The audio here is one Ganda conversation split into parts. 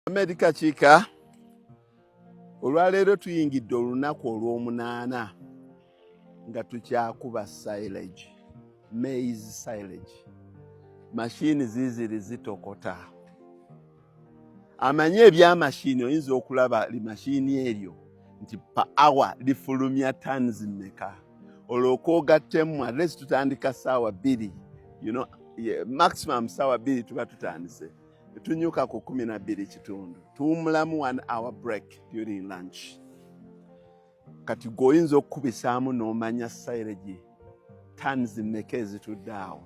Ahmed Kakiika, olwaleero tuyingidde olunaku olw'omunaana nga tukyakuba silage, maize silage. Mashini ziiziri zitokota. Amanyi ebyamashini, oyinza okulaba limashini eryo nti per hour lifulumya tons mmeka, olwoka ogattemu. At least tutandika ssaawa 2, yeah, maximum ssaawa 2 tuba tutandise, tunyuka ku 12 kitundu, tuwumulamu one hour break during lunch. Kati gwe oyinza okukubisaamu n'omanya silage tons mmeka ezitudde awo.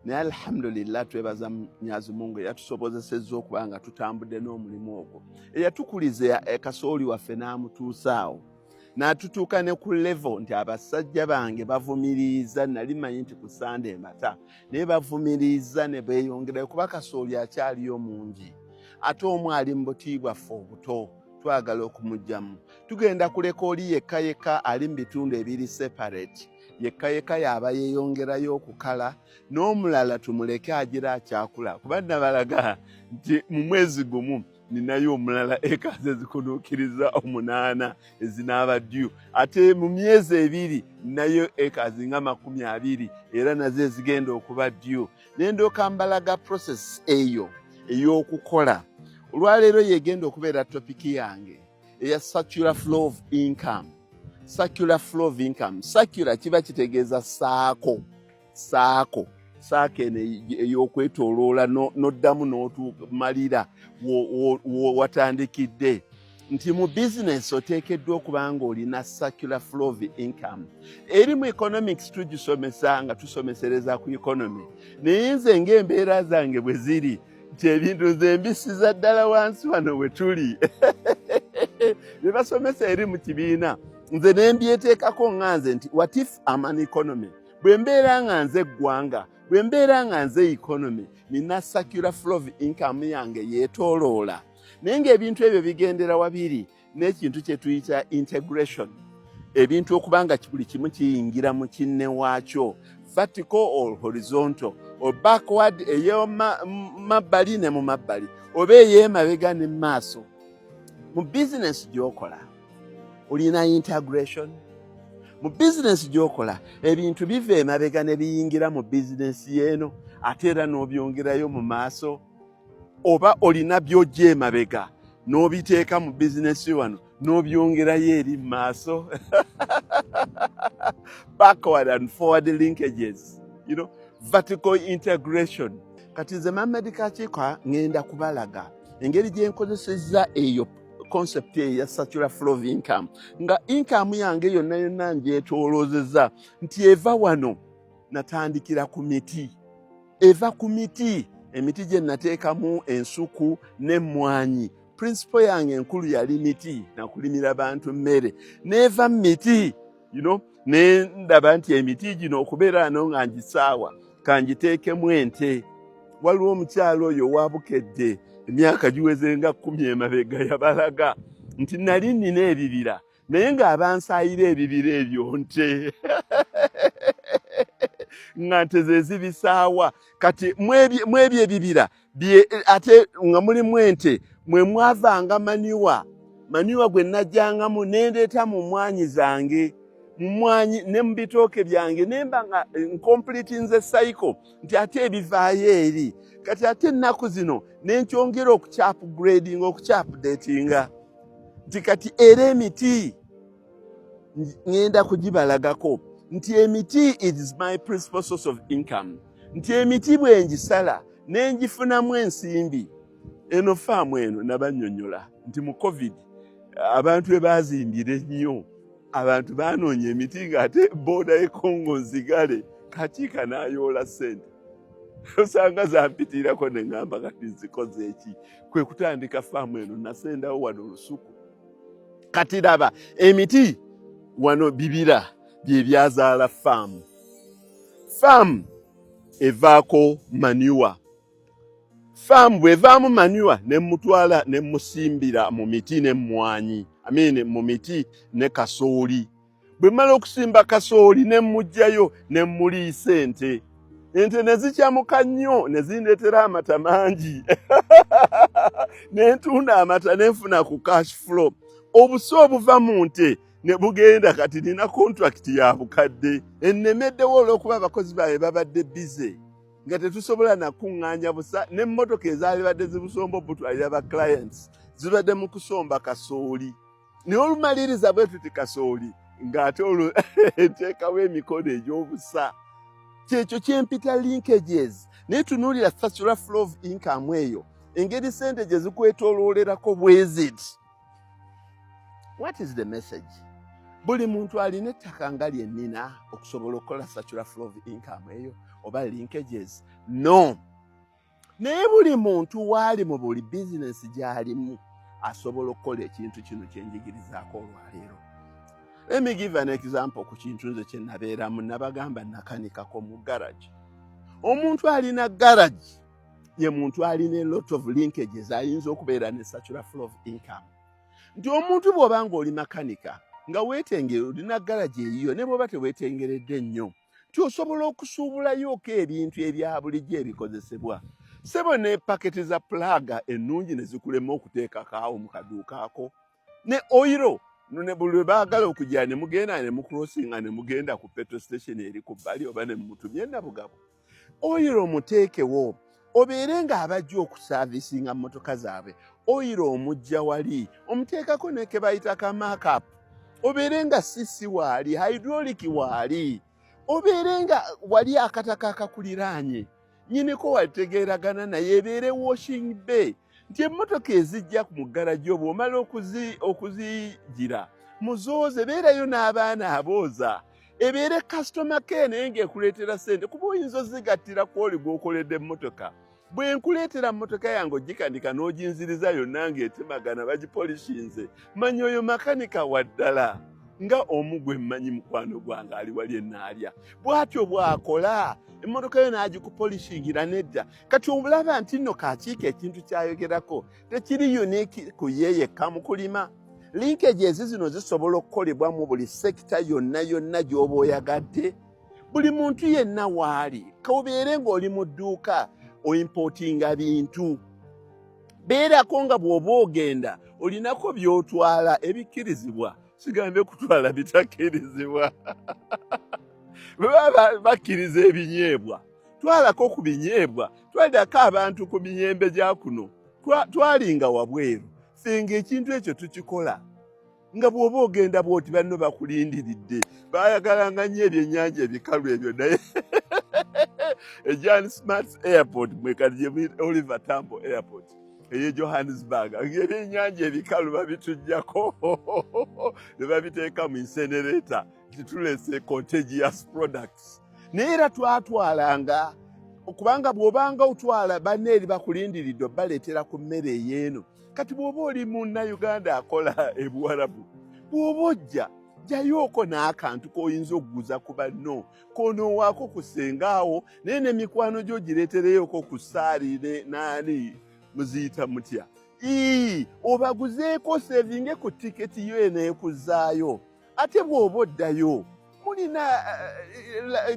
Naye alhamdulillah, twebaza Mwenyezi Mungu eyatusobozesezza okuba nga tutambudde n'omulimu ogwo, eyatukuliza kasooli waffe n'amutuusa awo, n'atutuuka ne ku level nti abasajja bange bavumiriza. Nali manyi nti ku Sande emata, naye bavumiriza ne beeyongerayo, kuba kasooli akyaliyo mungi, ate omu ali mu buti bwaffe obuto, twagala okumugjamu. Tugenda kuleka oli yekka yekka ali mu bitundu ebiri separate, yekka yekka yaaba yeeyongerayo okukala, n'omulala tumuleke agira akyakula, kuba nabalaga nti mu mwezi gumu ninayo omulala acres ezikunuukiriza 8 ezinaaba due, ate mu myezi 2 nayo acres nga 20 era nazo ezigenda okuba due. Nendooka mbalaga process eyo ey'okukola. Olwaleero yegenda okubeera topic yange eya circular flow of income. Circular flow of income, circular kiba kitegeeza saako, saako, saako eno ey'okwetooloola, n'oddamu n'otumalira watandikidde, nti mu bizinesi oteekeddwa okuba nga olina circular flow of income. Eri mu economics tugisomesa nga tusomesereza ku economy, naye nze ng'embeera zange bwe ziri nti ebintu nze mbisiza ddala wansi wano we tuli. Bye basomesa eri mu kibiina, nze ne mbyeteekako nga nze nti, what if am an economy? Bwe mbeera nga nze eggwanga, bwe mbeera nga nze economy, nina circular flow of income yange yeetooloola, naye ng'ebintu ebyo bigendera wabiri n'ekintu kye tuyita integration, ebintu okuba nga buli kimu kiyingira mu kinne waakyo, vertical or horizontal or backward, ey'emabbali ne mu mabbali, oba ey'emabega ne maaso. Mu bizinesi gy'okola olina integration. Mu bizinesi gy'okola ebintu biva emabega ne biyingira mu bizinesi yeeno, ate era n'obyongerayo mu maaso, oba olina by'ojja emabega n'obiteeka mu bizinesi wano n'obyongerayo eri mu maaso, backward and forward linkages, vertical integration. Kati nze Mamed Kakiika ŋŋenda kubalaga engeri gye nkozesezza eyo concept eyo ya circular flow of income, nga income yange yonna yonna ngyetooloozezza nti eva wano. Natandikira ku miti, eva ku miti, emiti gye nateekamu ensuku n'emmwanyi. Principle yange enkulu yali miti nakulimira bantu mmere. Neeva mu miti, ne ndaba nti emiti gino okubeera ano nga ngisaawa, kangiteekemu ente. Waliwo omukyalo oyo owabukedde emyaka giweze nga 10 emabega, yabalaga nti nali nnina ebibira, naye ng'abansaayira ebibira ebyo nte, nga nte ze zibisaawa. Kati mwebyo ebibira ate nga mulimu ente, mwe mwavanga manure, manure gwe najjangamu nendeeta mu mwanyi zange, mu mwanyi ne mu bitooke byange, nemba nga ncompletinze cycle nti ate ebivaayo eri. Kati ate ennaku zino nenkyongera okukyupgradinga, okukyupdatinga nti kati era emiti ŋŋenda kugibalagako nti emiti is my principal source of income, nti emiti bwe ngisala ne ngifunamu ensimbi. Eno faamu eno nabannyonnyola nti mu COVID abantu bwe baazimbira ennyo, abantu baanoonya emiti, ng'ate border y'e Congo nzigale. Kakiika n'ayoola ssente, osanga zampitiirako, ne ŋŋamba kati nzikoze eki? Kwe kutandika faamu eno, nasendawo wano olusuku. Kati laba emiti wano, bibira bye byazaala faamu. Faamu evaako manure, faamu bw'evaamu manure ne mutwala ne musimbira mu miti n'emmwanyi, I mean mu miti ne kasooli. Bwe mmala okusimba kasooli ne mmuggyayo ne mmuliisa ente, ente ne zikyamuka nnyo ne zindeetera amata mangi. Ne ntunda amata ne nfuna ku cash flow. Obusa obuva mu nte ne bugenda. Kati nina contract ya bukadde ennemeddewo olw'okuba abakozi bange babadde busy nga tetusobola nakuŋŋaanya busa, n'emmotoka ezaalibadde zibusomba obutwalira ba clients zibadde mu kusomba kasooli. Naye olumaliriza bwe tuti kasooli ng'ate olwo nteekawo emikono egy'obusa. Kyekyo kyempita linkages. Naye tunuulira circular flow of income eyo, engeri sente gye zikwetooloolerako bweziti. What is the message? Buli muntu alina ettaka nga lyennina okusobola okukola circular flow of income eyo oba linkages? No, naye buli muntu waali mu buli bizinesi gy'alimu asobola okukola ekintu kino kyenjigirizaako olwaleero. Let me give an example ku kintu nze kye nabeeramu. Nabagamba nakanikako mu garage. Omuntu alina garage ye muntu alina a lot of linkages, ayinza okubeera ne circular flow of income. Nti omuntu bw'oba ng'oli makanika nga weetengere, olina garage eyiyo, ne bw'oba teweetengeredde nnyo, nti osobola okusuubulayoko ebintu ebya bulijjo ebikozesebwa, sebo, ne paketi za plug ennungi ne zikulema okuteekako awo mu kaduuka ako, ne oil, ne buli lwe baagala okujja ne mugenda ne mucrossinga ne mugenda ku petrol station eri ku bbali oba ne mumutumye Nabugabo oil omuteekewo, obeere ng'abajja okusaavisinga mmotoka zaabwe oil omujja wali omuteekako ne ke bayita ka markup, obeere nga sisi waali, hydraulic waali, obeere nga wali akataka akakuliraanye nyiniko walitegeeragana naye, ebeere washing bay, nti emmotoka ezijja mu garagi bw'omala okuzigira muzooze, beerayo n'abaana abooza, ebeere customer care naye ng'ekuleetera ssente, kuba oyinza ozigattira ku oli gw'okoledde emmotoka. Bwe nkuleetera mmotoka yange ogikanika n'oginziriza yonna ng'etemagana bagipolishinze, manya oyo makanika wa ddala nga omu gwe mmanyi, mukwano gwange ali wali enaalya, bw'atyo bw'akola emmotoka yo n'agikupolishingira nedda. Kati omulaba nti nno kakiiko ekintu kyayogerako tekiri unique ku ye yekka mu kulima. Linkage ezi zino zisobola okukolebwa mu buli sector yonna yonna gy'oba oyagadde. Buli muntu yenna waali, kaobeere ng'oli mu dduuka oimportinga bintu, beerako nga bw'oba ogenda olinako by'otwala ebikkirizibwa. Sigambe kutwala bitakkirizibwa. Bwe baba bakkiriza ebinyeebwa, twalako ku binyeebwa, twalirako abantu ku miyembe gya kuno. Twalinga wabweru singa ekintu ekyo tukikola nga bw'oba ogenda bw'oti banno bakulindiridde, baayagalanga nnyo ebyennyanja ebikalu ebyo. Naye eJan Smuts Airport, mwekati gye Oliver Tambo Airport ey'e Johannesburg, ebyennyanja ebikalu babituggyako ne babiteeka mu incinerator, titulese contagious products. Naye era twatwalanga, kubanga bw'obanga otwala banne eri bakulindiridde obaleetera ku mmere ey'eno. Kati bw'oba oli Munnayuganda akola ebuwarabu, bw'oba ojja jjayooko n'akantu k'oyinza okuguza ku banno, koonoowaako ku ssengaawo, naye n'emikwano gyo gireetereyoko ku saali naani muziyita mutya, ii obaguzeeko, sevinge ku tiketi yo eneekuzaayo. Ate bw'oba oddayo mulina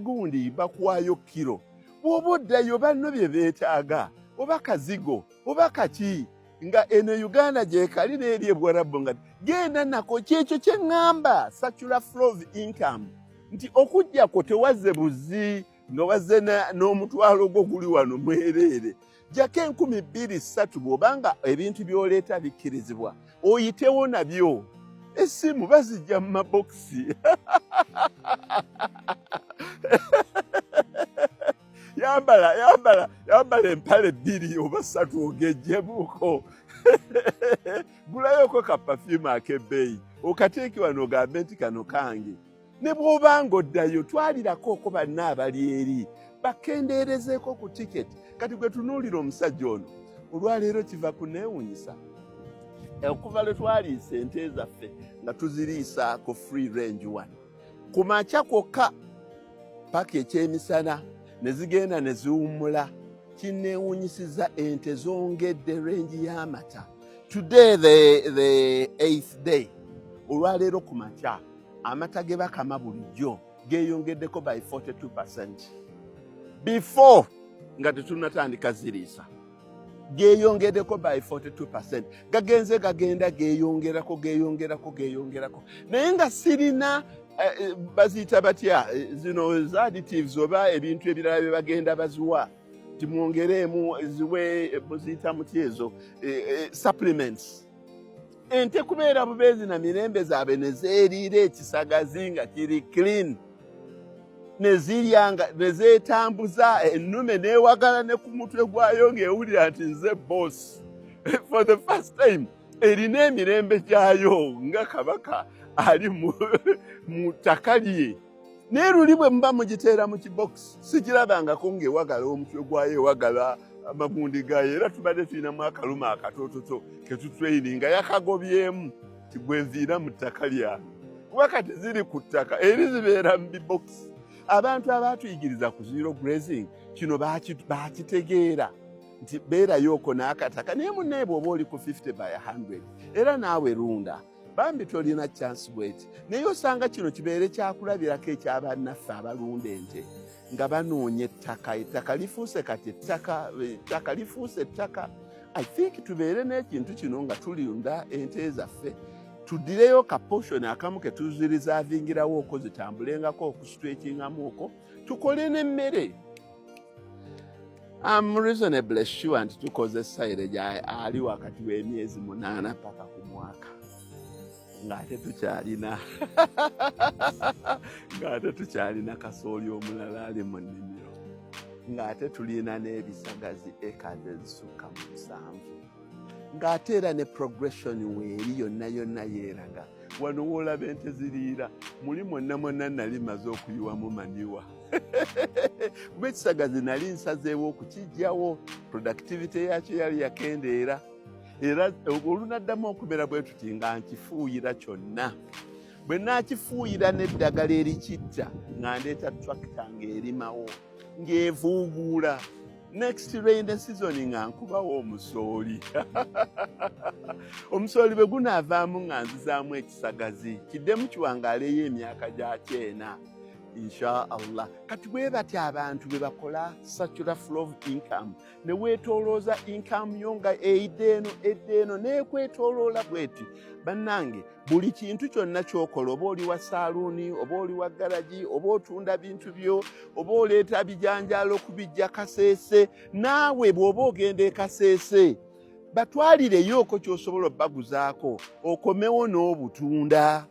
gundi bakuwaayo kiro, bw'oba oddayo banno bye beetaaga, oba kazigo oba kaki, nga eno Uganda gyekali n'eri ebuwarabu, nga genda nako. Kyekyo kye ŋŋamba circular flow of income, nti okujjako tewazze buzi nga wazze n'omutwalo gwo guli wano mwereere. Jjako 2000, 3000, bw'obanga ebintu by'oleeta bikkirizibwa, oyitewo nabyo. Essimu bazijja mu mabokisi. Yambala, yambala, yambala empale bbiri oba ssatu, ogejjemuko, gulayoko ka perfume ak'ebbeeyi, okateeke wano, ogambe nti kano kange. Ne bw'obanga oddayo, twalirako oko banna abali eri bakendeerezeeko ku tiketi. Kati gwe tunuulira omusajja ono olwaleero, kiva kuneewunyisa okuva lwe twaliisa ente zaffe nga tuziriisa ku free range wano ku makya kwokka paka ekyemisana ne zigenda ne ziwummula. Kinneewunyisiza ente zongedde range y'amata. Today the eighth day, olwaleero ku makya amata ge bakama bulijjo geeyongeddeko by 42% before nga tetunnatandika ziriisa. Geeyongeddeko by 42%. Gagenze gagenda geeyongerako, geeyongerako, geeyongerako, naye nga sirina baziyita batya zino za additives oba ebintu ebirala bye bagenda baziwa timwongereemu, ziwe, muziyita muti ezo supplements? Ente kubeera bubeezi na mirembe zaabwe ne zeeriira ekisagazi nga kiri clean, ne zirya nga ne zeetambuza, ennume neewagala ne ku mutwe gwayo ng'ewulira nti nze boss. For the first time erina emirembe gyayo nga kabaka ali mu ttaka lye. Naye luli bwe muba mugiteera mu kibokisi, sigirabangako ng'ewagala omutwe gwayo, ewagala amagundi gaayo. Era tubadde tulinamu akaluma akatoototo ketutraininga, yakagobyemu tigwenviira mu ttaka lyange, kuba kati ziri ku ttaka eri zibeera mu bibokisi. Abantu abaatuyigiriza ku zero grazing kino bakitegeera nti beerayooko n'akataka. Naye munnaye, bw'oba oli ku 50 by 100, era naawe lunda bambi, tolina chance bweti. Naye osanga kino kibeere kyakulabirako ekyabannaffe abalunda ente nga banoonya ettaka. Ettaka lifuuse kati ettaka, ettaka lifuuse ettaka. I think tubeere n'ekintu kino nga tulunda ente zaffe, tuddireyo ka portion akamu ke tuzireservingirawo okwo, zitambulengako okustretchingamu okwo, tukole n'emmere. I'm reasonably sure nti tukoze silage ali wakati w'emyezi 8 paka ku mwaka, ng'ate tukyalina kasooli omulala ali mu nnimiro, ng'ate tulina n'ebisagazi ekazi ezisukka mu 7, ng'ate era ne progression weeri yonna yonna yeeraga. Wano woolaba ente ziriira muli mwonna mwonna, nali maze okuyiwamu manure, kuba ekisagazi nali nsazeewo okukijjawo, productivity yakyo yali yakendeera. Era olunaddamu okubeera bwe tuti nga nkifuuyira kyonna, bwe naakifuuyira n'eddagala erikitta, nga ndeeta tractor ng'erimawo ng'evuuguula. Next rain season nga nkubawo omusooli. Omusooli bwe gunaavaamu nga nzizaamu ekisagazi, kiddemu kiwangaaleyo emyaka gyakyena, insha Allah. Kati bwe bati abantu bwe bakola circular flow of income, ne weetoolooza income yo nga eyidde eno, edda eno, neekwetooloola bweti. Bannange, buli kintu kyonna ky'okola, oba oli wa saaluuni, oba oli wa garagi, oba otunda bintu byo, oba oleeta bijanjaalo kubijja Kaseese, naawe bw'oba ogenda e Kaseese, batwalireyooko ky'osobola obbaguzaako, okomewo n'obutunda.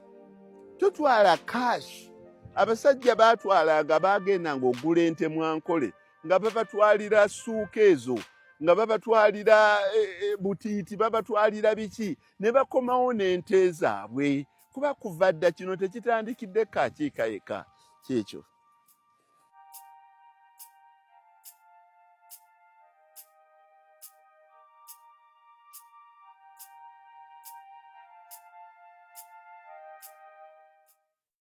Totwala cash. Abasajja baatwalanga, bagendanga ogula ente mwankole nga babatwalira suuka ezo, nga babatwalira butiiti, babatwalira biki, ne bakomawo n'ente zaabwe. Kuba kuva dda kino tekitandikidde kakiika yeka kyekyo.